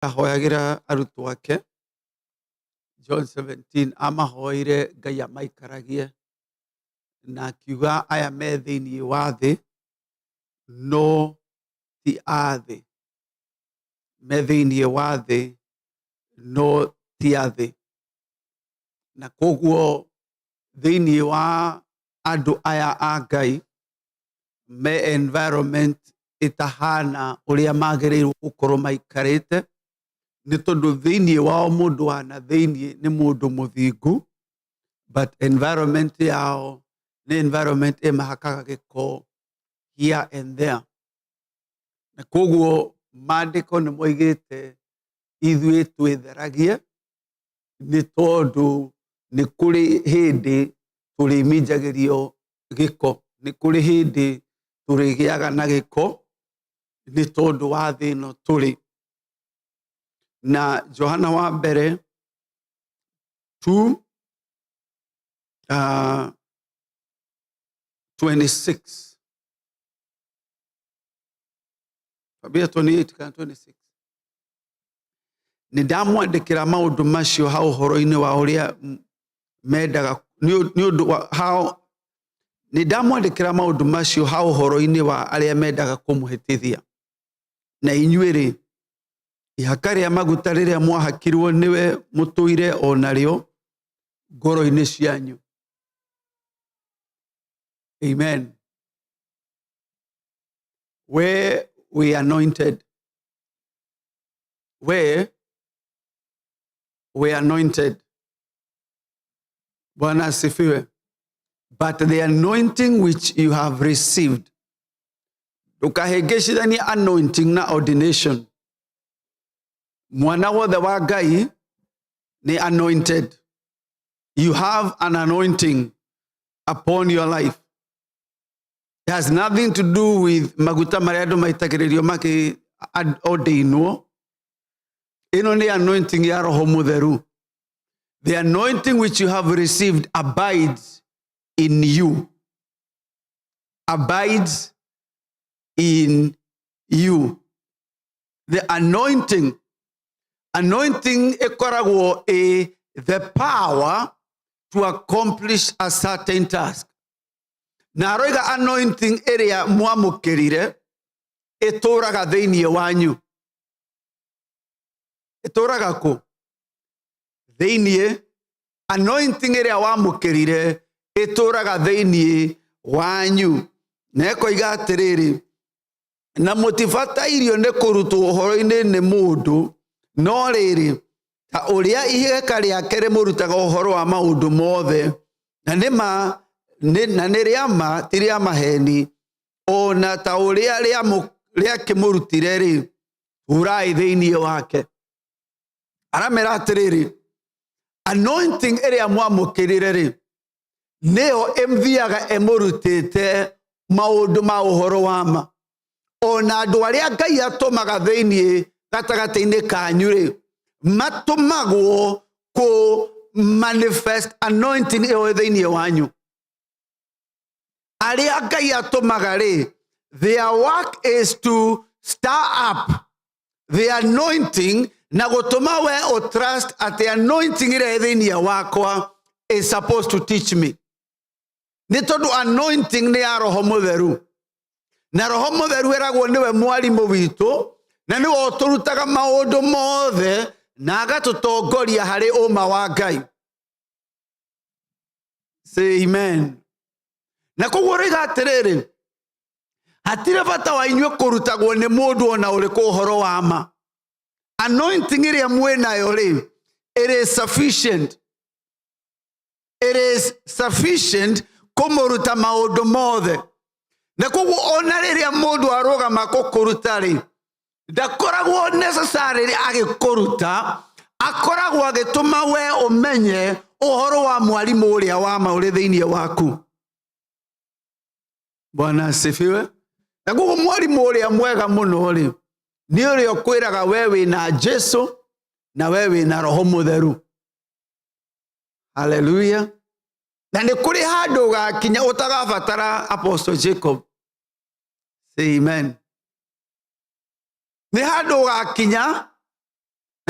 Ahoyagĩra arutwo ake, John 17, amahoeire Ngai amaikaragie na akiuga aya me thĩinĩ wa thĩ no ti a thĩ, me thĩinĩ wa thĩ no ti a thĩ. Na koguo thĩinĩ wa andũ aya a Ngai me environment ĩtahana ũrĩa magĩrĩirwo gũkorwo maikarĩte, nĩ tondũ thĩinĩ wao mũndũ wa na thĩinĩ nĩ mũndũ mũthingu, but environment yao nĩ environment ĩmahakaga gĩko here and there. Na koguo maandĩko nĩ moigĩte ithuĩ twĩtheragie, nĩ tondũ nĩ kũrĩ hĩndĩ tũrĩminjagĩrio gĩko, nĩ kũrĩ hĩndĩ tũrĩgĩaga na gĩko nĩ tondũ wa thĩ ĩno tũrĩ. Na Johana wa mbere 2 26 ambia 28 kana 26, nĩ ndamwandĩkĩra maũndũ macio ha ũhoro-inĩ wa ũrĩa mendaga nĩ ũndũ wa hao, nĩ ndamwandĩkĩra maũndũ macio ha ũhoro-inĩ wa arĩa mendaga kũmũhĩtithia. Na inyuĩ-rĩ, ihaka rĩa maguta rĩrĩa mwahakirwo nĩwe mũtũire o narĩo ngoro-inĩ cianyu. Amen. Where we anointed, where we anointed. Bwana asifiwe. But the anointing which you have received, ndũkahĩngĩcithanie anointing na ordination. Mwana wothe wa Ngai nĩ anointed. You have an anointing upon your life. It has nothing to do with maguta marĩa andũ maitagĩrĩrio makĩ ordainwo. Ĩno nĩ anointing ya Roho Mũtheru. The anointing which you have received abides in you. Abides in you. The anointing. Anointing ĩkoragwo ĩ the power to accomplish a certain task. Na aroiga anointing ĩrĩa mwamũkĩrire ĩtũraga thĩinĩ wanyu. Ĩtũraga kũ? Thĩinĩ. Anointing ĩrĩa wamũkĩrire ĩtũraga thĩinĩ wanyu. Na ĩkoiga atĩrĩrĩ, na mũtibatairio nĩ kũrutwo ũhoro-inĩ nĩ mũndũ, no rĩrĩ, ta ũrĩa iheka rĩake rĩmũrutaga ũhoro wa maũndũ mothe, na nĩ ma, na nĩ rĩa ma, ti rĩa maheni, o na ta ũrĩa rĩakĩmũrutire-rĩ, tũũrai thĩinĩ wake. Aramera atĩrĩrĩ, anointing ĩrĩa mwamũkĩrire rĩ, nĩyo ĩmthiaga ĩmũrutĩte maũndũ ma ũhoro wa ma. Ona andũ arĩa Ngai atũmaga thĩinĩ gatagatĩ-inĩ kanyu rĩ, matũmagwo kũ manifest anointing ĩyo thĩinĩ wanyu. Arĩa Ngai atũmaga rĩ, their work is to stir up the anointing na gũtũma we ũ trust atĩ anointing ĩrĩa ĩ thĩinĩ wakwa is supposed to teach me. Nĩ tondũ anointing nĩ ya Roho Mũtheru, na Roho Mũtheru eragwo nĩwe mwarimũ witũ, na nĩwe ũtũrutaga maũndũ mothe na agatũtongoria harĩ ũma wa Ngai. Say amen. Na koguo rĩga atĩrĩrĩ, hatirĩ bata wa inyuĩ kũrutagwo nĩ mũndũ ona ũrĩkũ ũhoro wa ma. Anointing ĩrĩa mwĩ nayo rĩ, it is sufficient. It is sufficient kũmũruta maũndũ mothe. Na koguo ona rĩrĩa mũndũ arũgama gũkũruta rĩ, ndakoragwo necessarily agĩkũruta, akoragwo agĩtũma we ũmenye ũhoro wa mwarimũ ũrĩa wa ma ũrĩ thĩinĩ waku. Bwana asifiwe. Na koguo mwarimũ ũrĩa mwega mũno rĩ, nĩ ũrĩa ũkwĩraga we wĩna Jesu na we wĩna Roho Mũtheru. Haleluya. Na nĩ kũrĩ handũ ũgakinya ũtagabatara Apostle Jacob. Say amen. Nĩ handũ ũgakinya.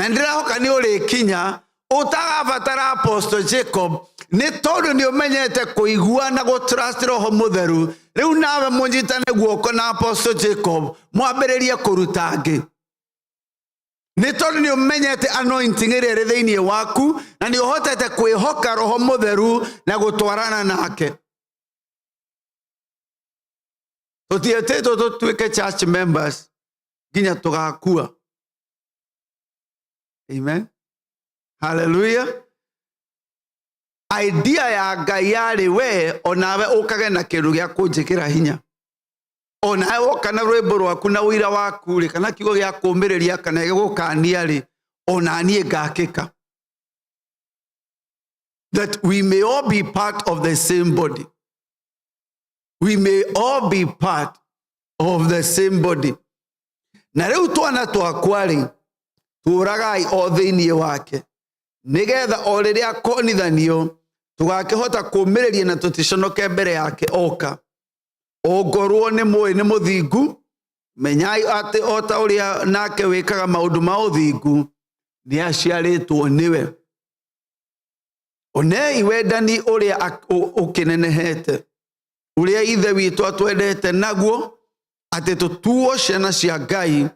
Na ndĩrahoka nĩ ũrĩkinya ũtagabatara Apostle Jacob, nĩ tondũ nĩ ũmenyete kũigua na gũtrust Roho Mũtheru. Rĩu nawe mũnyitane guoko na Apostle Jacob, mwambĩrĩrie kũruta angĩ, nĩ tondũ nĩ ũmenyete anointing ĩrĩa ĩrĩ thĩinĩ waku, na nĩ ũhotete kwĩhoka Roho Mũtheru na gũtwarana nake. Tũtietĩtwo tũtuĩke church members nginya tũgakua. Amen, hallelujah. Idea ya Ngai yarĩ we onawe ũkage na kĩndũ gĩa kũnjĩkĩra hinya, onawe woka na rwĩmbo rwaku na ũira waku rĩ, kana kiugo gĩa kũũmĩrĩria kana gĩgũkania rĩ, ona niĩ ngakĩka, that we may all be part of the same body. We may all be part of the same body. Na rĩu twana twakwa rĩ, tũragai o thĩinĩ wake, nĩgetha o rĩrĩa akonithanio tũgakĩhota kũũmĩrĩria na tũticonoke mbere yake oka. Ongorwo nĩ mũĩ nĩ mũthingu, menyai atĩ o ta ũrĩa nake wĩkaga maũndũ ma ũthingu, nĩ aciarĩtwo nĩwe. Onei wendani ũrĩa ũkĩnenehete, ũrĩa Ithe witũ atwendete naguo, atĩ tũtuo ciana cia Ngai,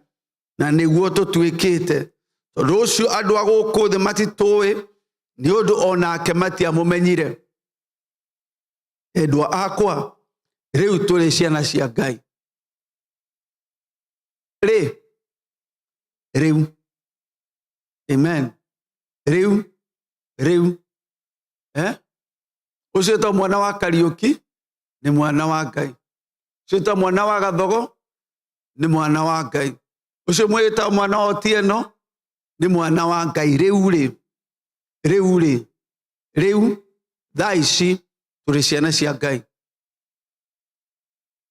na nĩguo tũtuĩkĩte. Tondũ ũcio andũ a gũkũ thĩ matitũĩ, nĩ ũndũ onake matiamũmenyire. Endwa akwa, rĩu tũrĩ ciana cia Ngai rĩ rĩu. Amen. Rĩu rĩu, eh? Ũcio to mwana wa Kariũki nĩ mwana wa Ngai, ũcio ta mwana wa Gathogo nĩ mwana wa Ngai, ũcio mwĩta mwana wa Otieno nĩ mwana wa Ngai. Rĩu rĩ, rĩu rĩ, rĩu thaa ici tũrĩ ciana cia Ngai.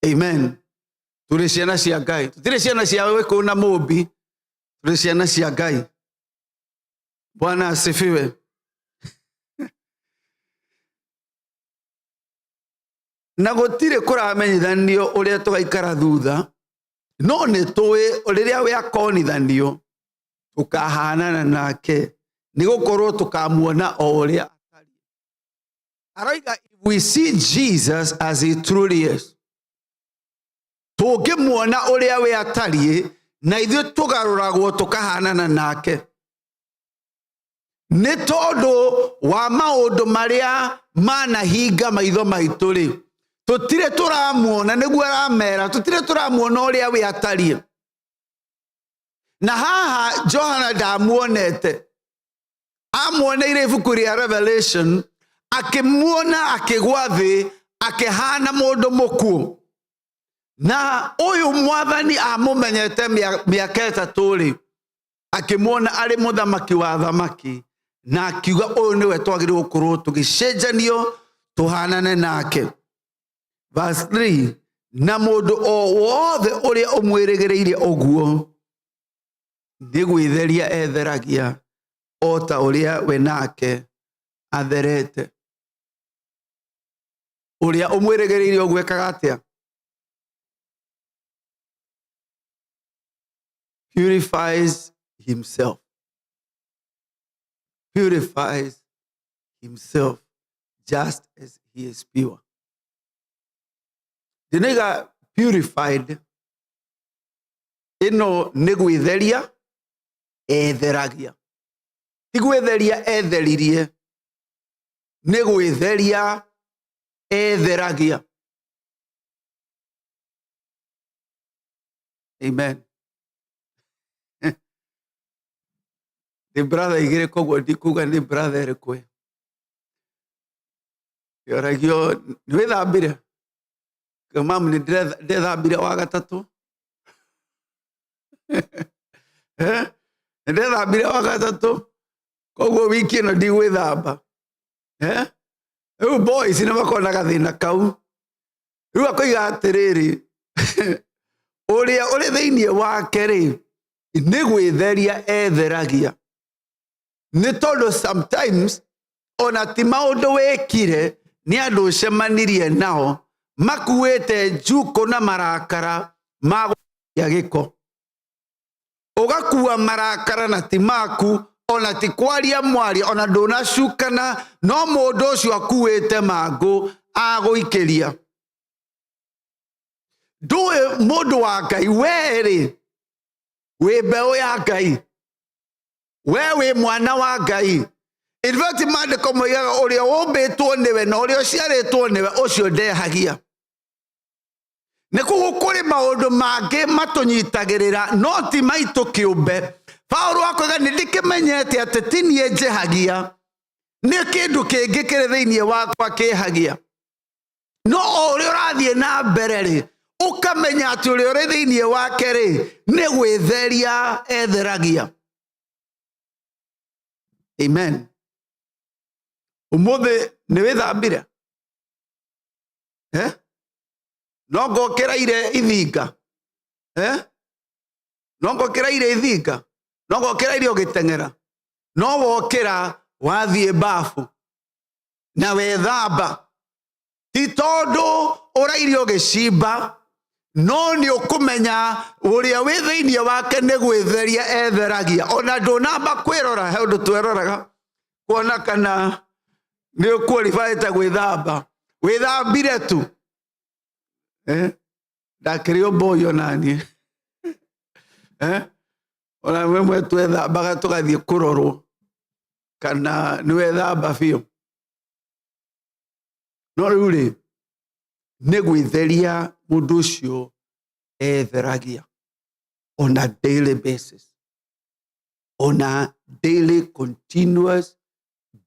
Amen. Tũrĩ ciana cia Ngai, tũtirĩ ciana cia Wĩkũyũ na Mũmbi, tũrĩ ciana cia Ngai. Bwana asifiwe. Na gũtirĩ kũramenyithanio ũrĩa tũgaikara thutha, no nĩ tũĩ rĩrĩa we akonithanio tũkahanana nake, nĩ gũkorwo tũkamuona o ũrĩa atariĩ. Aroiga, if we see Jesus as he truly is, tũngĩmuona ũrĩa we atariĩ, na ithuĩ tũgarũragwo tũkahanana nake, nĩ tondũ wa maũndũ marĩa manahinga maitho maitũ rĩ, tũtirĩ tũramuona. Nĩguo aramera, tũtirĩ tũramuona ũrĩa we atariĩ. Na haha Johana ndamuonete, amuoneire ibuku rĩa Revelation, akĩmuona akĩgwa thĩ akĩhana mũndũ mũkuũ. Na ũyũ Mwathani amũmenyete mĩaka 3 rĩ, akĩmuona arĩ mũthamaki wa athamaki, na akiuga ũyũ nĩwe twagĩrĩirwo gũkorwo tũgĩcenjanio tũhanane nake. Verse 3, na mũndũ o wothe ũrĩa ũmwĩrĩgĩrĩire ũguo nĩ gwĩtheria etheragia o ta ũrĩa we nake atherete. Ũrĩa ũmwĩrĩgĩrĩire ũguo ekaga atĩa? Purifies himself, purifies himself just as he is pure. Ndĩnaiga purified ĩno nĩ gwĩtheria etheragia, ti gwĩtheria etheririe, nĩ gwĩtheria etheragia. Amen. Nĩ brother igĩrĩ, koguo ndikuga nĩ brother ĩrĩkũ. Yoragio, nĩ wĩthambire? Mamu, nĩ ndethambire wa gatatũ. Nĩ ndethambire wa gatatũ, koguo wiki ĩno ndigwĩthamba. Rĩu boys nĩ makoragwo na gathĩna kau. Rĩu akoiga atĩrĩrĩ, ũrĩa ũrĩ thĩinĩ wake rĩ, nĩ gwĩtheria etheragia, nĩ tondũ sometimes ona ti maũndũ wĩkire, nĩ andũ ũcemanirie nao makuĩte njukũ na marakara ma gũkia gĩko. Ũgakua marakara na ti maku, ona ti kwaria mwaria, ona ndũnacukana, no mũndũ ũcio akuĩte mangũ agũikĩria. Ndũĩ mũndũ wa Ngai, werĩ wĩ mbeũ ya Ngai, we wĩ mwana wa Ngai. In fact, maandĩko moigaga ũrĩa ũmbĩtwo nĩwe na ũrĩa ũciarĩtwo nĩwe ũcio ndehagia. Nĩ koguo kũrĩ maũndũ mangĩ matũnyitagĩrĩra no ti maitũ kĩũmbe. Paulo akoiga nĩ ndĩkĩmenyete atĩ ti niĩ njĩhagia, nĩ kĩndũ kĩngĩ kĩrĩ thĩinĩ wakwa kĩhagia. No o ũrĩa ũrathiĩ na mbere rĩ, ũkamenya atĩ ũrĩa ũrĩ thĩinĩ wake rĩ, nĩ gwĩtheria etheragia. Amen. Ũmũthĩ nĩ wĩthambire? Eh? No ngokĩraire ithinga? Eh? No ngokĩraire ithinga? No ngokĩraire ũgĩteng'era? No wokĩra wathiĩ bafu na wethamba, ti tondũ ũrairie ũgĩcimba, no nĩ ũkũmenya ũrĩa wĩ thĩinĩ wake nĩ gwĩtheria etheragia. Ona ndũnamba kwĩrora, he ũndũ tweroraga kuona kana nĩ ũkuoribaĩte gwĩthamba, wĩthambire tu. Eh? Ndakĩrĩ ũmbũi onaniĩ. Eh? Ona rĩmwe twethambaga tũgathiĩ kũrorwo kana nĩ wethamba biũ. No rĩu rĩ, nĩ gwĩtheria mũndũ ũcio etheragia on a daily basis, on a daily continuous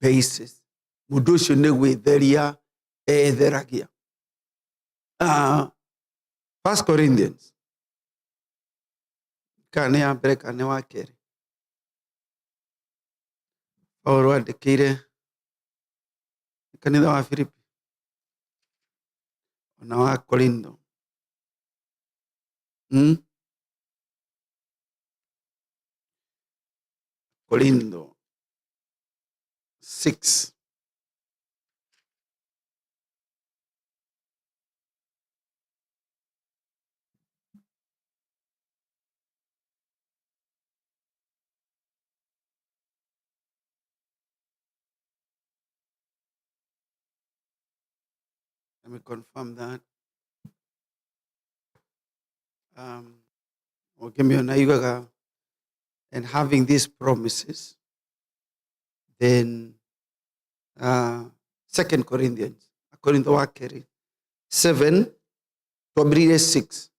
basis, mũndũ ũcio nĩ gwĩtheria etheragia. First Corinthians, kana nĩ ya mbere kana nĩ wa kerĩ, Paulo andĩkĩire kanitha wa Filipi ona wa Korintho. Korintho 6. Let me confirm that. Ũngĩmĩona yugaga, and having these promises, then Second Corinthians, Korintho wa kerĩ 7, twambĩrĩire 6.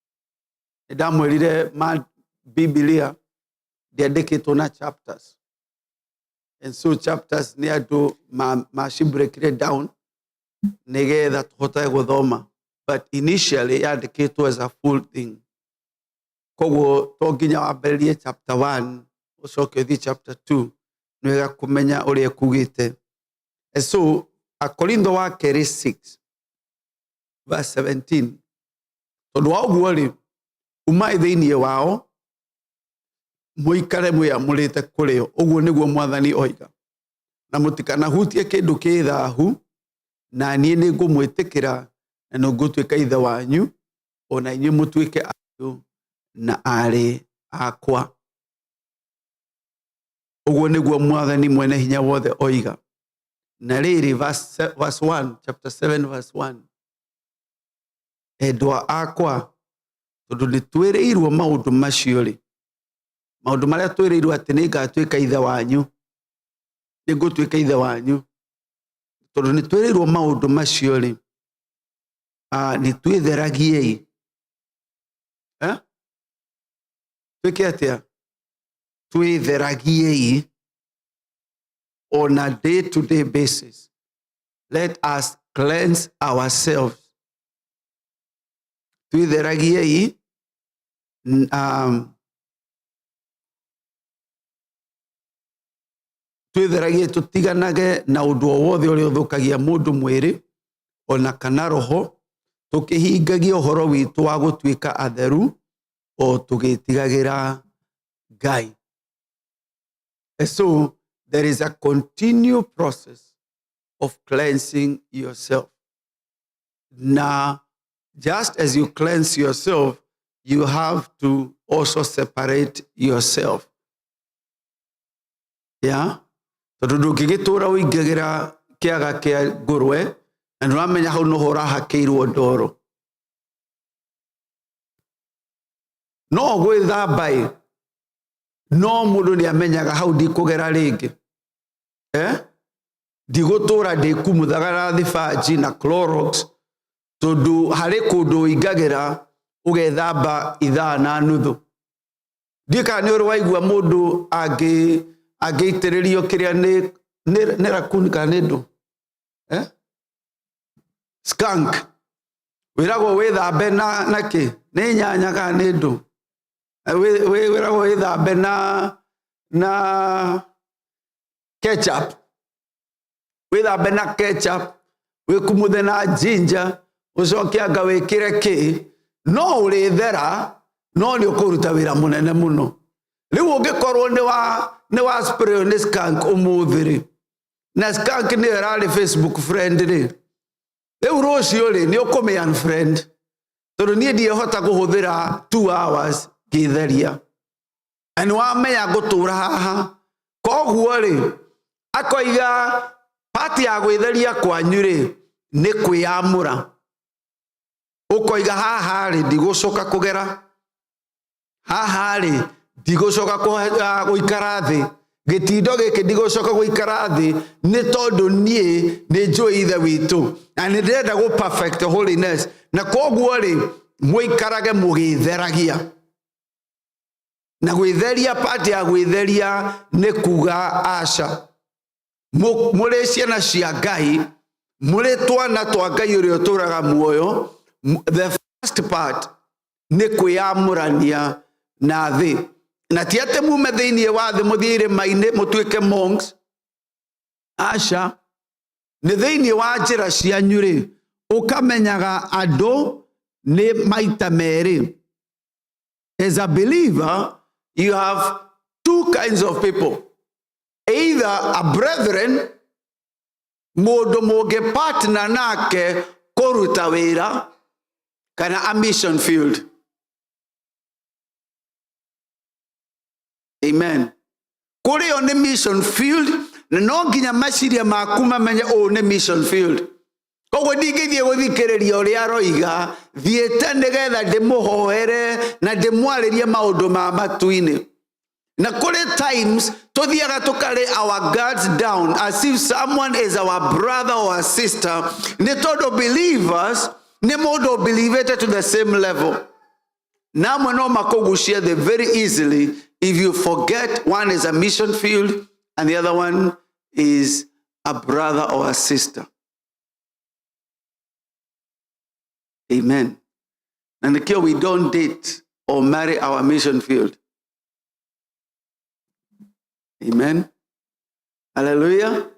Nĩ ndamwĩrire ma Bibilia ndĩandĩkĩtwo na chapters, and so chapters nĩ andũ macibreakire down nĩgetha tũhotage gũthoma, but initially yandĩkĩtwo as a full thing. Koguo to nginya wambĩrĩrie chapter 1 ũcoke ũthiĩ chapter 2, nĩ wega kũmenya ũrĩa ĩkugĩte. And so Akorintho wa kerĩ 6 verse 17, tondũ wa ũguo rĩ, umai thĩinĩ wao, mũikare mwĩamũrĩte kũrĩ o, ũguo nĩguo Mwathani oiga, na mũtikanahutie kĩndũ kĩ thahu, na niĩ nĩ ngũmwĩtĩkĩra na nĩ ngũtuĩka ithe wanyu, ona inyuĩ mũtuĩke ariũ na aarĩ akwa, ũguo nĩguo Mwathani mwene hinya wothe oiga. Na rĩrĩ, verse 1, chapter 7 verse 1, endwa akwa, tondũ nĩ twĩrĩirwo maũndũ macio rĩ, maũndũ marĩa twĩrĩirwo atĩ nĩ ngatuĩka ithe wanyu, nĩ ngũtuĩka ithe wanyu, tondũ nĩ twĩrĩirwo maũndũ macio rĩ, nĩ twĩtheragiei. Eh? Twĩke atĩa? Twĩtheragiei on a day to day basis. Let us cleanse ourselves. Twĩtheragiei twĩtheragie tũtiganage na ũndũ o wothe ũrĩa ũthũkagia mũndũ mwĩrĩ ona kana roho, tũkĩhingagia ũhoro witũ wa gũtuĩka atheru o tũgĩtigagĩra Ngai. And so there is a continual process of cleansing yourself. Now, just as you cleanse yourself, You have to also separate yourself. Yeah? Tondũ ndũngĩgĩtũra ũingagĩra kĩaga kĩa ngũrwe na nĩ ũramenya hau noho ũrahakĩirwo ndoro. No gwĩthamba ĩ, no mũndũ nĩ amenyaga hau ndikũgera rĩngĩ. Eh? Ndigũtũra ndĩkumuthaga na thibanji na Clorox tondũ harĩ kũndũ ũingagĩra ũgethamba ithaa na nuthu. Ndiũĩ kana nĩ ũrĩ waigua mũndũ angĩitĩrĩrio kĩrĩa nĩ raccoon kana nĩ ndũ? Eh? Skunk. Wĩragwo wĩthambe na kĩ? Nĩ nyanya kana nĩ ndũ? Wĩragwo wĩthambe na ketchup. Wĩthambe na ketchup, wĩkumuthe na ginger, ũcoke anga wĩkĩre kĩ, no ũrĩthera, no nĩ ũkũruta wĩra mũnene mũno. Rĩu ũngĩkorwo nĩ wa spray nĩ skunk ũmũthĩ rĩ, na skunk nĩyo ĩrarĩ Facebook friend rĩ, rĩu rũciũ rĩ nĩ ũkũmĩ unfriend, tondũ niĩ ndiĩhota kũhũthĩra 2 hours ngĩtheria. Na nĩ wamenya ngũtũra haha. Koguo rĩ, akoiga pati ya gwĩtheria kwanyu rĩ, nĩ kwĩyamũra. Ũkoiga haha rĩ, ndigũcoka kũgera. Haha rĩ, ndigũcoka gũikara thĩ. Gĩtindo gĩkĩ ndigũcoka gũikara thĩ, nĩ tondũ niĩ nĩ njũĩ Ithe witũ. Na nĩ ndĩrenda gũ perfect holiness. Na koguo rĩ, mũikarage mũgĩtheragia. Na gwĩtheria, part ya gwĩtheria nĩ kuga aca. Mũrĩ ciana cia Ngai, mũrĩ twana twa Ngai ũrĩa ũtũraga muoyo, the first part nĩ kwĩyamũrania na thĩ. Na ti atĩ mume thĩinĩ wa thĩ mũthiĩ irĩma-inĩ mũtuĩke monks. Aca. Nĩ thĩinĩ wa njĩra cianyu rĩ, ũkamenyaga andũ nĩ maita merĩ. As a believer, you have two kinds of people. Either a brethren, mũndũ mũngĩ partner nake kũruta wĩra, kana a mission field. Amen. Kũrĩ o nĩ mission field, na no nginya meciria maku mamenye ũũ nĩ mission field. Koguo ndingĩthiĩ gũthikĩrĩria ũrĩa aroiga, thiĩte nĩgetha ndĩmũhoere na ndĩmwarĩrie maũndũ ma matu-inĩ. Na kũrĩ times tũthiaga tũkarĩ our guards down as if someone is our brother or sister, nĩ tondũ believers nĩ mũndũ believete to the same level. Na amwe no makũgucie thĩ very easily if you forget one is a mission field and the other one is a brother or a sister. Amen. Na nĩkĩo we don't date or marry our mission field. Amen. Hallelujah.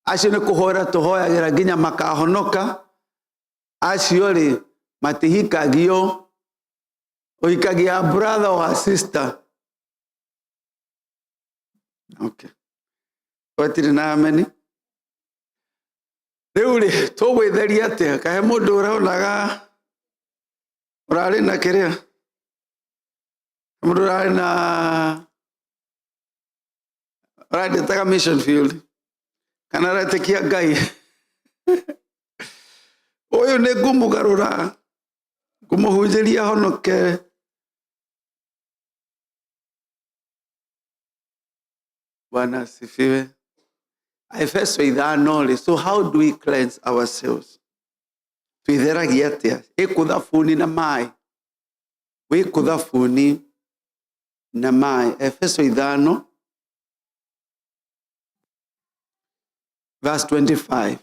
Acio nĩ kũhoera tũhoyagĩra nginya makahonoka. Acio rĩ matihikagio, ũhikagia brother or sister. Okay. Gwatirĩ na ameni. Rĩu rĩ tũgwĩtheria atĩa? Kahe mũndũ ũronaga ũrarĩ na kĩrĩa? Mũndũ ũrarĩ na ũrandĩtaga mission field kana aretĩkia Ngai? Ũyũ nĩ ngũmũgarũra, ngũmũhunjĩria honoke. Bwana asifiwe. Efeso ithano rĩ, so how do we cleanse ourselves? Twĩtheragia atĩa? Ĩkũ thabuni na maĩ. Wĩkũ thabuni na maĩ. Efeso ithano verse 25.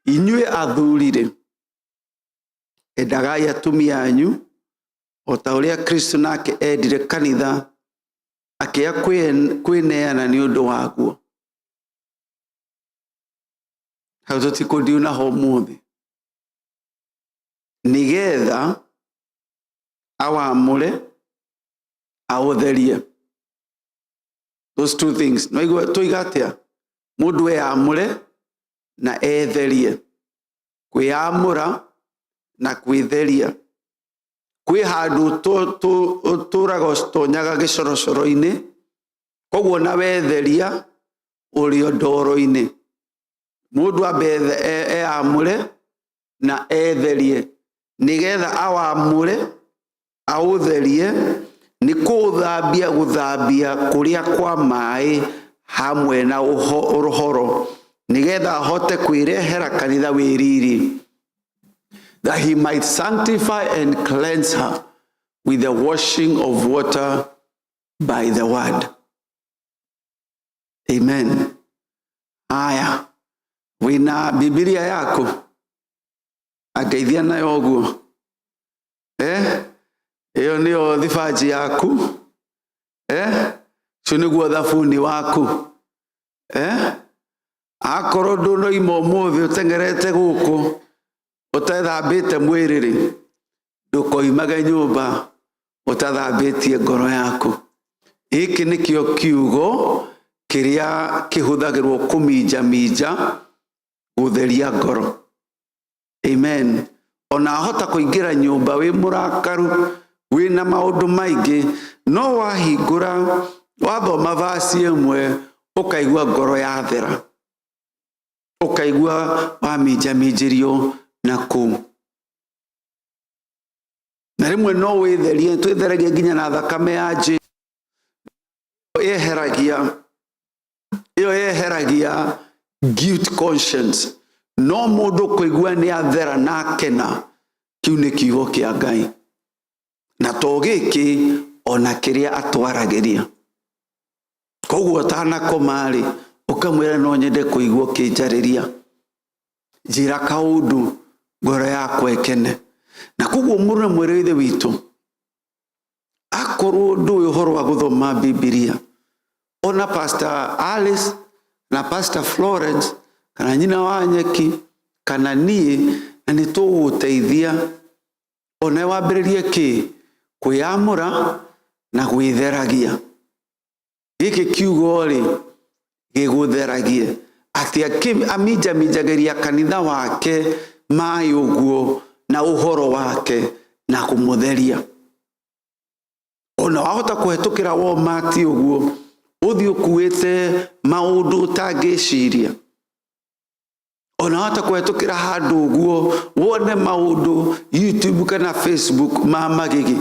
Inyuĩ athuri rĩ, endagai atumia anyu o ta ũrĩa Kristo nake endire kanitha akĩya kwĩneana nĩ ũndũ waguo. Hau tũtikũndiuna ho ũmũthĩ. Nĩgetha awamũre aũtherie. Those two things. No igua tũiga atĩa? Mũndũ eyamũre na etherie. Kwĩyamũra na kwĩtheria. Kwĩ handũ ũtũraga ũtonyaga gĩcorocoro-inĩ, koguo na wetheria ũrĩ o ndoro-inĩ. Mũndũ ambe eamũre na etherie, nĩgetha awamũre aũtherie nĩ kũũthambia gũthambia kũrĩa kwa maĩ hamwe na ũhoro, nĩgetha ahote kwĩrehera kanitha wĩ riri, that he might sanctify and cleanse her with the washing of water by the word. Amen. Aya, wĩna Bibilia yaku? Angeithia nayo ũguo. Eh? Ĩyo nĩyo thibanji yaku. Eh? Ũcio nĩguo thabuni waku. Eh? Akorwo ndũnoima ũmũthĩ ũteng'erete gũkũ ũtethambĩte mwĩrĩ rĩ, ndũkoimage nyũmba ũtathambĩtie ngoro yaku. Gĩkĩ nĩkĩo kiugo kĩrĩa kĩhũthagĩrwo kũminjaminja gũtheria ngoro. Amen. Ona ahota kũingĩra nyũmba wĩ mũrakaru, wĩna maũndũ maingĩ, no wahingũra wathoma vaci ĩmwe ũkaigua ngoro yathera, ũkaigua waminjaminjĩrio na kũu. Na rĩmwe no wĩtherie, twĩtheragia nginya na thakame ya Jesu. Yeheragia, ĩyo yeheragia guilt conscience. No mũndũ kũigua nĩ athera na akena, kĩu nĩ kiugo kĩa Ngai. Na to gĩkĩ, ona kĩrĩa atwaragĩria. Koguo ũtanakoma rĩ, ũkamwĩra no nyende kũigua ũkĩnjarĩria, njĩra kaũndũ ngoro yakwa ĩkene. Na koguo mũrũ na mwarĩ wa Ithe witũ, akorwo ndũĩ ũhoro wa gũthoma Bibilia, ona Pastor Alice na Pastor Florence kana nyina wa nyeki kana niĩ, na nĩ tũgũgũteithia ona wambĩrĩrie kĩ kwĩyamũra na gwĩtheragia. Gĩkĩ kiugo rĩ gĩgũtheragie atĩ aminjaminjagĩria kanitha wake maĩ ũguo na ũhoro wake na kũmũtheria. Ona wahota kũhetũkĩra womati ũguo ũthiĩ ũkuĩte maũndũ ũtangĩciria. Ona wahota kũhetũkĩra handũ ũguo wone maũndũ YouTube kana Facebook ma magigi.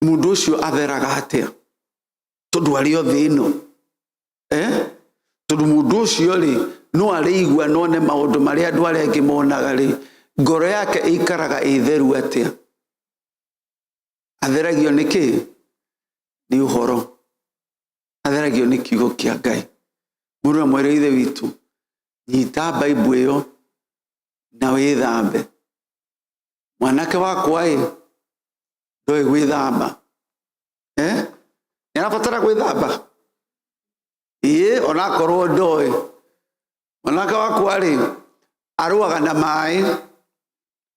Mũndũ ũcio atheraga atĩa? Tondũ arĩ o thĩ ĩno. Tondũ mũndũ ũcio rĩ no arĩigua none maũndũ marĩa andũ arĩa angĩ monaga rĩ, ngoro yake ĩikaraga ĩ theru atĩa? Atheragio nĩ kĩ? Nĩ ũhoro. Atheragio nĩ kiugo kĩa Ngai. Mũrũ na mwarĩ wa Ithe witũ, nyita Bible ĩyo na wĩthambe. Mwanake wakwa ĩ ndoĩ gwĩthamba. Nĩ arabatara gwĩthamba? Ĩĩ, onakorwo ndoĩ. Mwanake wakwa rĩ arũaga na maĩ,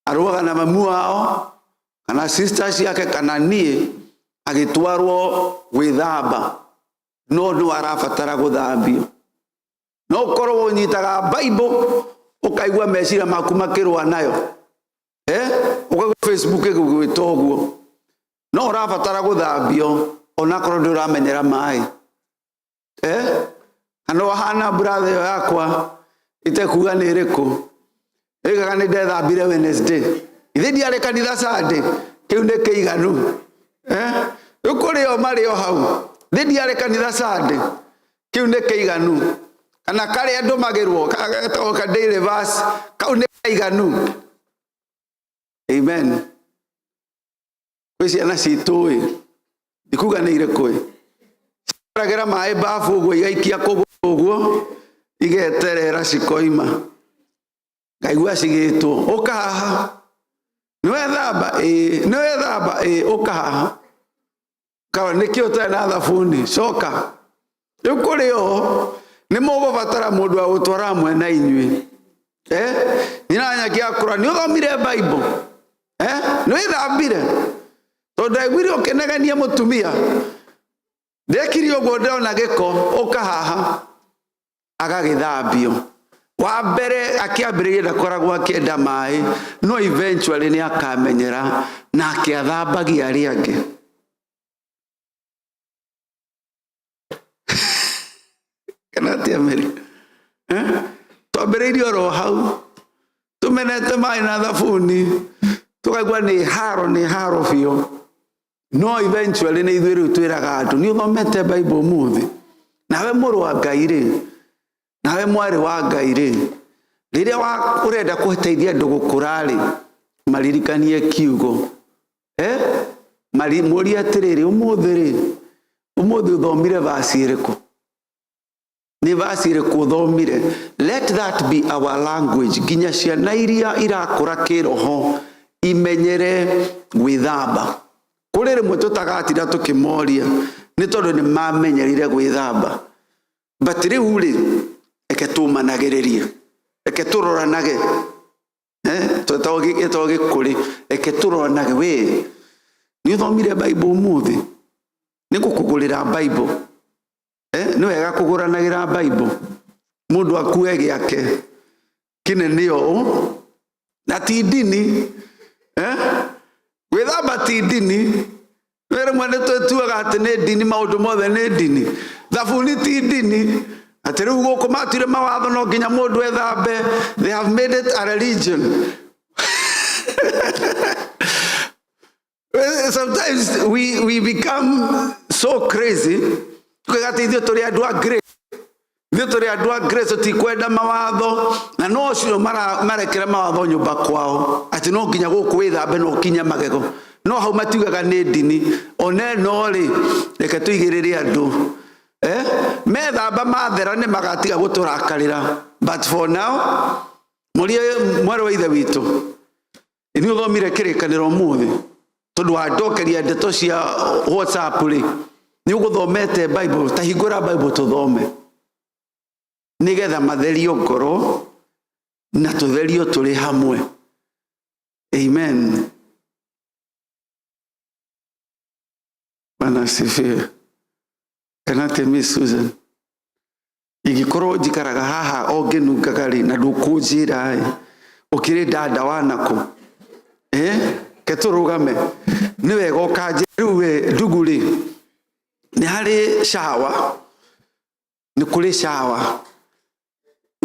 arũaga na mamu wao kana sister ciake kana niĩ, agĩtwarwo gwĩthamba, no no arabatara gũthambio. No ũkorwo ũnyitaga Bible ũkaigua meciria maku makĩrũa nayo. Ũkaigua Facebook ĩgũgwĩta ũguo, no ũrabatara gũthambio onakorwo ndũramenyera maĩ. Kana wahana brother ĩyo yakwa itekuga nĩ ĩrĩkũ, ĩgaga nĩ ndethambire Wednesday, ithe ndiarĩ kanitha Sunday, kĩu nĩ kĩiganu. Rĩu kũrĩ o marĩ o hau, ithe ndiarĩ kanitha Sunday, kĩu nĩ kĩiganu. Kana karĩa ndũmagĩrwo getagwo ka daily verse, kau nĩ kaiganu. Amen. Kwĩ ciana citũ ĩ, ndikuga nĩ irĩkũ ĩ, cikoragĩra maĩ babu ũguo igaikia kũgũrũ ũguo igeterera cikoima, ngaigua cigĩtwo ũka haha, nĩ wethamba? Ĩĩ. Nĩ wethamba? Ĩĩ. Ũka haha. Kawa nĩkĩ ũtarĩ na thabuni? Coka. Rĩu kũrĩ o nĩ mũgũbatara mũndũ wa gũtwara hamwe na inyuĩ. Nyina nyaki akũra, nĩ ũthomire Bible? Nĩ wĩthambire? Tondũ ndaiguire ũkĩnegenia mũtumia, ndekire ũguo ndona gĩko, ũka haha. Agagĩthambio. Wa mbere akĩambĩrĩria ndakoragwo akĩenda maĩ, no eventually nĩ akamenyera na akĩathambagia arĩa angĩ. Kana atĩa Mary? Eh? Twambĩrĩirie oro hau tũmenete maĩ na thabuni, tũkaigua nĩ haro, nĩ haro biũ. No eventually nĩ ithuĩ rĩu twĩraga andũ, nĩ ũthomete Bible ũmũthĩ? Nawe mũrũ wa Ngai rĩ, nawe mwarĩ wa Ngai rĩ, rĩrĩa ũrenda kũteithia andũ gũkũra rĩ, maririkanie kiugo. Mũrie atĩrĩrĩ, ũmũthĩ rĩ, ũmũthĩ ũthomire verse ĩrĩkũ? Nĩ verse ĩrĩkũ ũthomire? Let that be our language. Nginya ciana iria irakũra kĩroho imenyere gwĩthamba. Kũrĩ rĩmwe tũtagatinda tũkĩmoria nĩ tondũ nĩ mamenyerire gwĩthamba. But rĩu rĩ, reke tũmanagĩrĩrie, reke tũroranage. Twetagwo gĩkũrĩ, reke tũroranage. We nĩ ũthomire Bible ũmũthĩ? Nĩ ngũkũgũrĩra Bible. Nĩ wega kũgũranagĩra Bible, mũndũ akue gĩake kĩnene ũũ, na ti ndini. Gwĩthamba ti ndini. Nĩ rĩmwe nĩ twĩtuaga atĩ nĩ ndini, maũndũ mothe nĩ ndini. Thabuni ti ndini. Atĩ rĩu gũkũ matuire mawatho no nginya mũndũ ethambe. They have made it a religion. Sometimes we become so crazy. Tukiuga atĩ ithuĩ tũrĩ andũ a grace. Ithuĩ tũrĩ andũ a grace, tũtikwenda mawatho. Na no ũcio marekera mawatho nyũmba kwao. Atĩ no nginya gũkũ wĩthambe na ũkinye magego. No hau matiugaga nĩ ndini. One no rĩ, reke tũigĩrĩre andũ. Methamba mathera nĩ magatiga gũtũrakarĩra. But for now, mũrie mwarĩ wa ithe witũ, nĩ ũthomire kĩrĩkanĩro ũmũthĩ? Tondũ wandokeria ndeto cia WhatsApp rĩ, nĩ ũgũthomete Bible? Ta hingũra Bible tũthome, nĩgetha matherio ngoro na tũtherio tũrĩ hamwe. Amen. Bwana asifiwe. Kana atĩa Miss Susan? Ingĩkorwo njikaraga haha o ngĩnungaga rĩ, na ndũkũnjĩra ĩ, ũkĩrĩ dada wa nakũ? Ke tũrũgame. Nĩ wega ũkanjĩra. Rĩu we ndugu rĩ, nĩ harĩ shower, nĩ kũrĩ shower.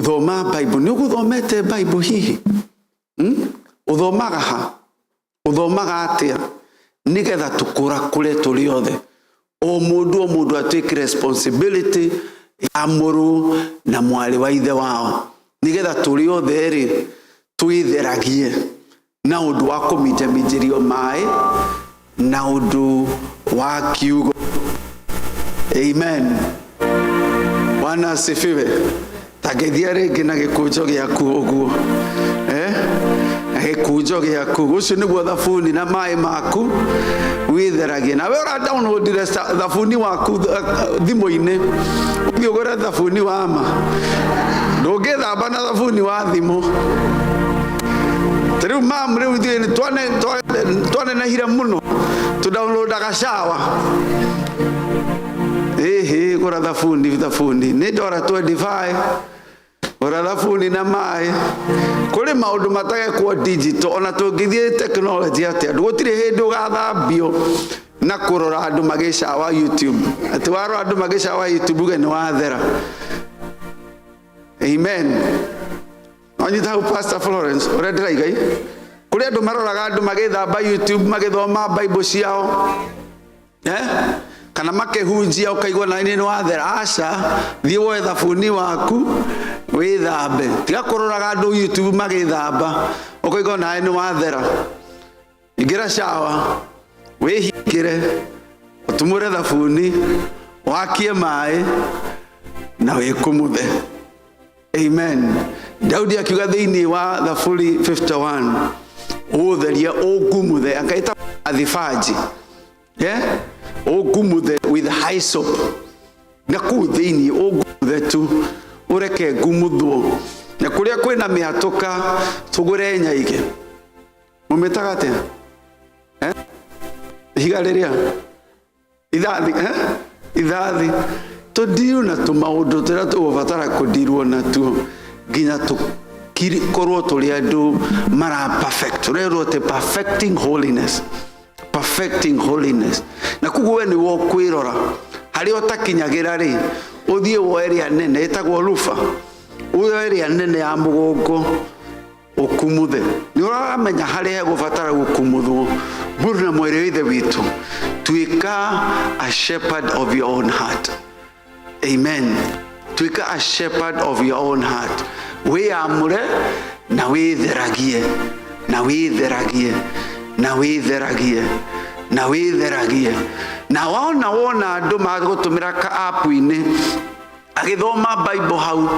Thoma Bible. Nĩ ũgũthomete Bible hihi? Ũthomaga ha? Ũthomaga atĩa? Nĩgetha tũkũrakũre tũrĩ othe. O mũndũ o mũndũ atuĩke responsibility ya mũrũ na mwarĩ wa ithe wao. Nĩgetha tũrĩ othe rĩ, twĩtheragie na ũndũ wa kũminjaminjĩrio maĩ na ũndũ wa kiugo. Amen. Bwana asifiwe. Tangeithia rĩngĩ na gĩkũnjo gĩaku ũguo. Na gĩkũnjo gĩaku. Ũcio nĩguo thabuni na maĩ maku wĩtheragie. Nawe ũra downloadire thabuni waku thimũ-inĩ, ũthiĩ ũgũre thabuni wa ma. Ndũngĩthamba na thabuni wa thimũ. Ta rĩu mam, rĩu ithuĩ nĩ twanenehire mũno, tũ downloadaga shower. Ĩhĩ, gũra thabuni, thabuni nĩ ndora 25, gũra thabuni na maĩ. Kũrĩ maũndũ matagekwo digital, ona tũngĩthiĩ technology atĩa, gũtirĩ hĩndĩ ũgathambio na kũrora andũ magĩcawa YouTube. Atĩ warora andũ magĩcawa YouTube uge nĩ wathera. Amen. Wanyita hau Pastor Florence, ũrĩa ndĩraiga ĩ? Kũrĩ andũ maroraga andũ magĩthamba YouTube, magĩthoma Bible ciao. Kana makĩhunjia ũkaigua na nĩ wathera. Aca, thiĩ woe thabuni waku wĩthambe. Tiga kũroraga andũ YouTube magĩthamba ũkaigua nawe nĩ wathera. Ingĩra shower, wĩhingĩre, ũtumũre thabuni, wakie maĩ na wĩkumuthe. Amen. Daudi akiuga thĩinĩ wa Thaburi 51, ũũtherie ũngumuthe, akaita athibanji. Ũngumuthe with hyssop. Na kũu thĩinĩ ũngumuthe tu, ũreke ngumuthwo. Na kũrĩa kwĩna mĩatũka tũgũre nyaige. Mũmĩtaga atĩa? Ihiga rĩrĩa? Ithathi, Ithathi. Tũndirwo na tũmaũndũ tũrĩa tũgũbatara kũndirwo natuo. Nginya tũkorwo tũrĩ andũ mara perfect. Ũrerwo atĩ perfecting holiness, perfecting holiness. Na koguo we nĩwe ũkwĩrora harĩa ũtakinyagĩra rĩ, ũthiĩ woe ĩrĩa nene ĩtagwo ruba, woe ĩrĩa nene ya mũgongo ũkumuthe. Nĩ ũramenya harĩa hegũbatara gũkumuthwo. Mũrũ na mwarĩ wa Ithe witũ, tuĩka a shepherd of your own heart. Amen. Tuĩka a shepherd of your own heart. Wĩyamũre na wĩtheragie, na wĩtheragie, na wĩtheragie, na wĩtheragie. Na wona wona andũ magũtũmĩra ka app-inĩ agĩthoma Bible hau,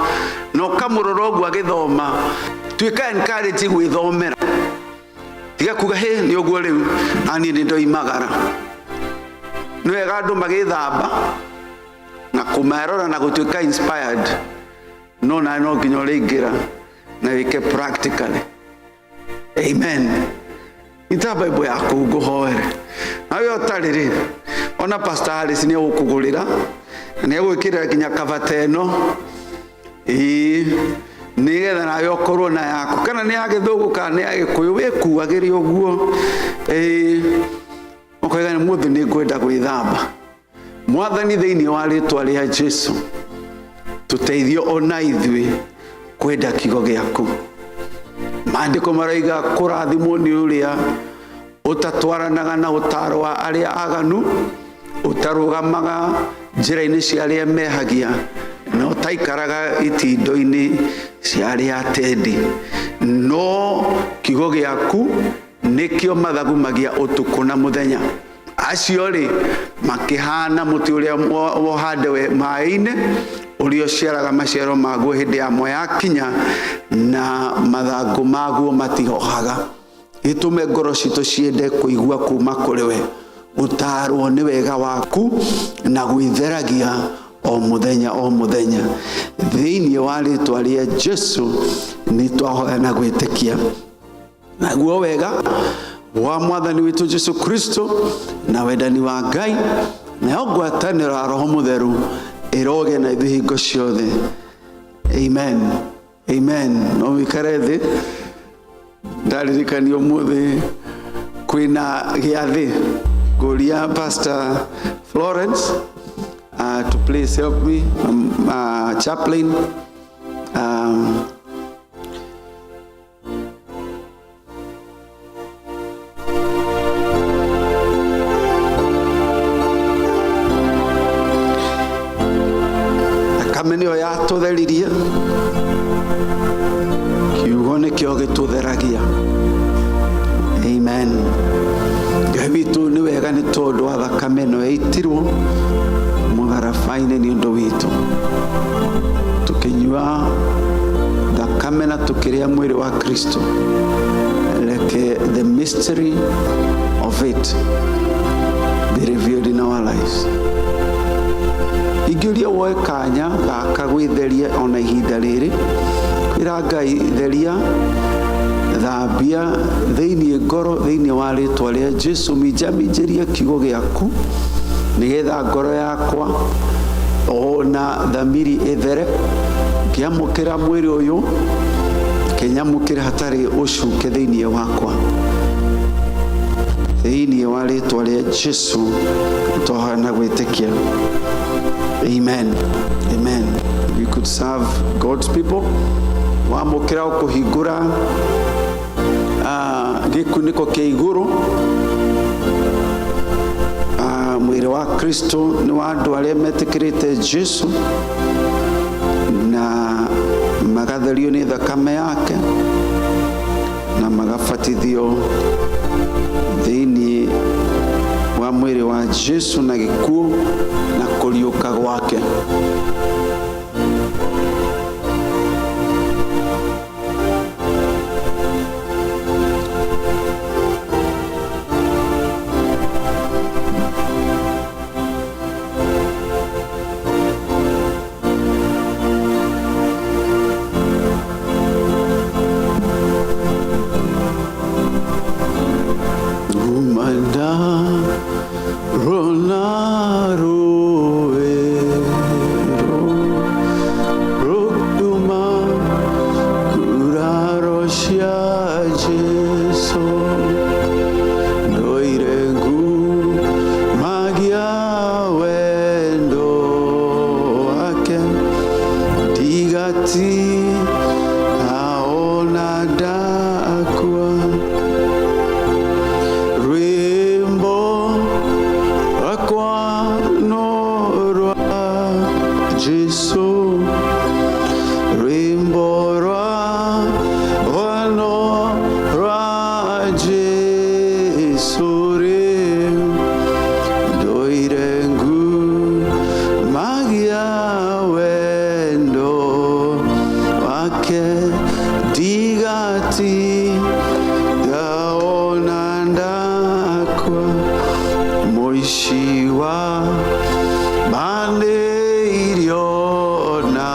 na ũkamũrora ũguo agĩthoma, tuĩka encourage gwĩthomera. Tiga kuga hĩ nĩ ũguo rĩu, na niĩ nĩ ndoimagara. Nĩ wega andũ magĩthamba na kũmerora na gũtuĩka inspired, no nawe no nginya ũrĩingĩra na wĩke practically. Amen. Ita Bible yaku ngũhoere. Nawe ũtarĩ rĩ, ona Pastor Harris nĩ egũkũgũrĩra na nĩ egwĩkĩrĩra nginya kabata ĩno. Ĩĩ, nĩgetha nawe ũkorwo na yaku, kana nĩ ya gĩthũngũ kana nĩ ya gĩkũyũ, wĩkuagĩre ũguo. Ĩĩ, ũkoiga nĩ mũthĩ nĩ ngwenda gwĩthamba. Mwathani, thĩinĩ wa rĩtwa rĩa Jesu, tũteithie ona ithuĩ kwenda kiugo gĩaku. Maandĩko maroiga kũrathimwo nĩ ũrĩa ũtatwaranaga na ũtaaro wa arĩa aganu, ũtarũgamaga njĩra-inĩ cia arĩa mehagia, na ũtaikaraga itindo-inĩ cia arĩa atendi. No kiugo gĩaku nĩkĩo mathagumagia ũtukũ na mũthenya. Acio rĩ makĩhana mũtĩ ũrĩa wohande maĩ-inĩ, ũrĩa ũciaraga maciaro maguo hĩndĩ yamo yakinya, na mathangũ maguo matihohaga. Gĩtũme ngoro citũ ciende kũigua kuma kũrĩ we, gũtaarwo nĩ wega waku na gwĩtheragia o mũthenya o mũthenya. Thĩinĩ wa rĩtwa rĩa Jesu nĩ twahoya na gwĩtĩkia. Naguo wega wa Mwathani witũ Jesu Kristo na wendani wa Ngai nayo ngwatanĩro ya Roho Mũtheru ĩroge na ithuĩ hingo ciothe. Amen. Amen. No wĩkare thĩ. Ndaririkania ũmũthĩ kwĩna gĩathĩ. Ngũria Pastor Florence to please help me, chaplain. Thakame nĩyo yatũtheririe, kiugo nĩkĩo gĩtũtheragia. Amen. Ngai witũ nĩ wega nĩ tondũ wa thakame ĩno yaitirwo mũtharaba-inĩ nĩ ũndũ witũ. Tũkĩnyua thakame na tũkĩrĩa mwĩrĩ wa Kristo, reke the mystery of it be revealed in our lives. Ingĩũria woe kanya gaka gwĩtheria ona ihinda rĩrĩ, kwĩra Ngai theria, thambia thĩinĩ ngoro thĩinĩ wa rĩtwa rĩa Jesu, minjaminjĩria kiugo gĩaku nĩgetha ngoro yakwa ona thamiri ĩthere. Ngĩamũkĩra mwĩrĩ ũyũ, kĩnyamũkĩre hatarĩ ũcuke thĩinĩ wakwa. Thĩinĩ wa rĩtwa rĩa Jesu twahoya na gwĩtĩkia. Amen. Amen. We could serve God's people. Wamũkĩra ũkũhingũra gĩkunĩko kĩa igũrũ. Mwĩrĩ wa Kristo nĩ wa andũ arĩa metĩkĩrĩte Jesu na magatherio nĩ thakame yake na magabatithio thĩinĩ wa mwĩrĩ wa Jesu na gĩkuũ na kũriũka gwake. Jesu, rwĩmbo rwa wano rwa Jesu rĩ ndoire ngumagia wendo wake ndigati gaona ndakwa mũici wa manĩirio na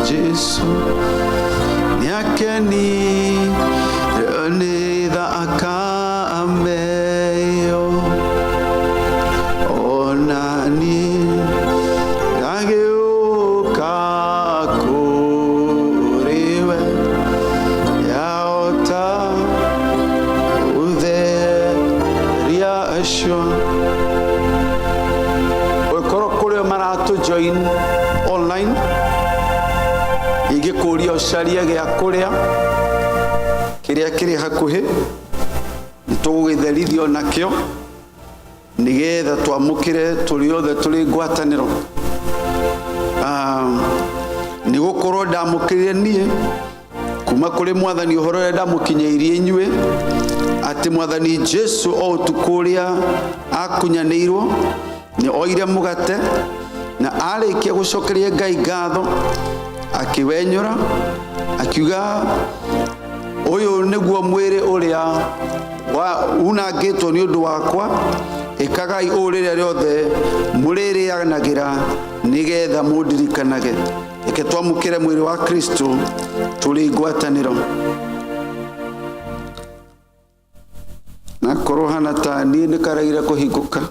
Jesu nĩakenirio nĩ thakame ĩyo ona niĩ ndagĩũka kũrĩ we yahota gũtheria acio ũngĩkorwo kũrĩ o maratũ join online ingĩkũria ũcarie gĩa kũrĩa kĩrĩa kĩrĩ hakuhĩ nĩtũgũgĩtherithio nakĩo nĩgetha twamũkĩre tũrĩ othe tũrĩ ngwatanĩro. Nĩ gũkorwo ndamũkĩrire niĩ kuma kũrĩ mwathani ũhoro ũrĩa ndamũkinyĩirie inyuĩ atĩ mwathani Jesu o ũtukũ ũrĩa akunyanĩirwo nĩ oire mũgate na arĩkia gũcokeria Ngai ngatho akĩwenyũra akiuga ũyũ nĩguo mwĩrĩ ũrĩa unangĩtwo nĩ ũndũ wakwa ĩkagai ũũ rĩrĩa rĩothe mũrĩrĩanagĩra nĩgetha mũndirikanage. Reke twamũkĩre mwĩrĩ wa Kristo tũrĩ ngwatanĩro. Na korwo hana ta niĩ nĩkaraire kũhingũka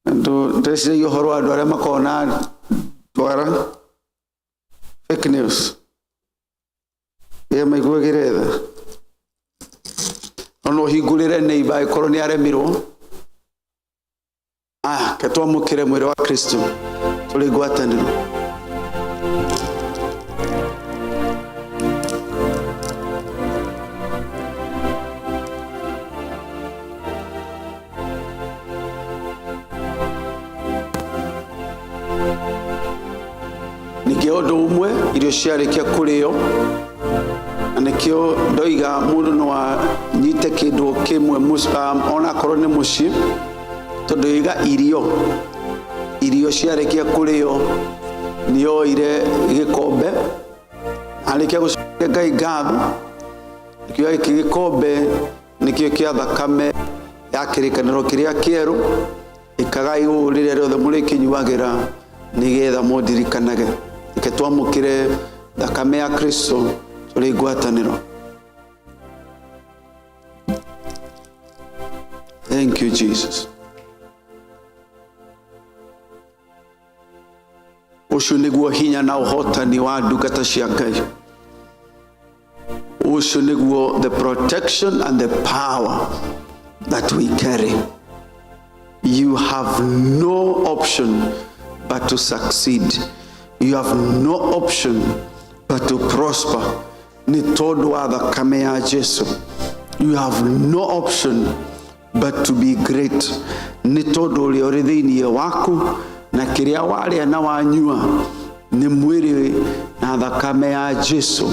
andũ ndĩreciragia ũhoro wa andũ arĩa makoragwo na ndwara fake news ĩa maiguagĩre tha no no ũhingũrĩre neighbor angĩkorwo nĩ aremirwo. Ke twamũkĩre mwĩrĩ wa Kristo tũrĩ ngwatanĩro. Ningĩ ũndũ ũmwe irio ciarĩkia kũrĩo na nĩkĩo ndoiga mũndũ no anyite kĩndũ kĩmwe onakorwo nĩ mũciĩ tondũ iga irio ciarĩkia kũrĩo nĩoire gĩkombe arĩkia gũcokia Ngai ngatho akiuga gĩkĩ gĩkombe nĩkĩo kĩa thakame ya kĩrĩkanĩro kĩrĩa kĩerũ ĩkagai ũũ rĩrĩa rĩothe mũrĩkĩnyuagĩra nĩgetha mũndirikanage. Reke twamũkĩre thakame ya Kristo tũrĩ ngwatanĩro. Thank you, Jesus. Ũcio nĩguo hinya na ũhotani wa ndungata cia Ngai. Ũcio nĩguo the protection and the power that we carry. You have no option but to succeed. You have no option but to prosper. Nĩ tondũ wa thakame ya Jesu. You have no option but to be great. Nĩ tondũ ũrĩa ũrĩ thĩinĩ waku na kĩrĩa warĩa na wanyua nĩ mwĩrĩ na thakame ya Jesu.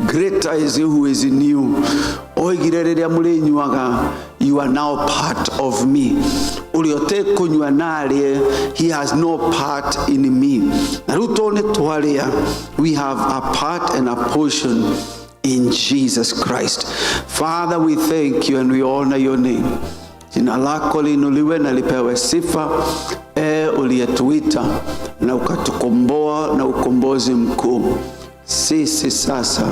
Greater is he who is in you. Oigire rĩrĩa mũrĩnyuaga, you are now part of me. Ũrĩa ũtekũnyua na arĩe, he has no part in me. Na rĩu tondũ nĩ twarĩa, we have a part and a portion in Jesus Christ. Father, we thank you and we honor your name. Jina lako liinuliwe na lipewe sifa, uliyetuita na ukatukomboa na ukombozi mkuu. Sisi sasa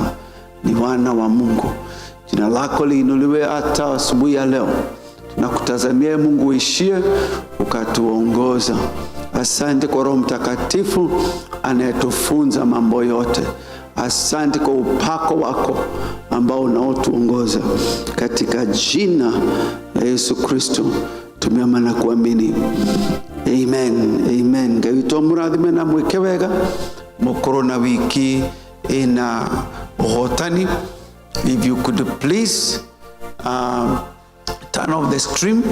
ni wana wa Mungu. Jina lako liinuliwe hata asubuhi ya leo. Tunakutazamia Mungu uishie ukatuongoza. Asante kwa Roho Mtakatifu anayetufunza mambo yote. Asante kwa upako wako ambao unaotuongoza. Katika jina la Yesu Kristo tumeomba na kuamini. Amen. Amen. Ngai witũ amũrathime na mwĩke wega mũkorwo na wiki ina ũhotani. If you could please turn off the stream.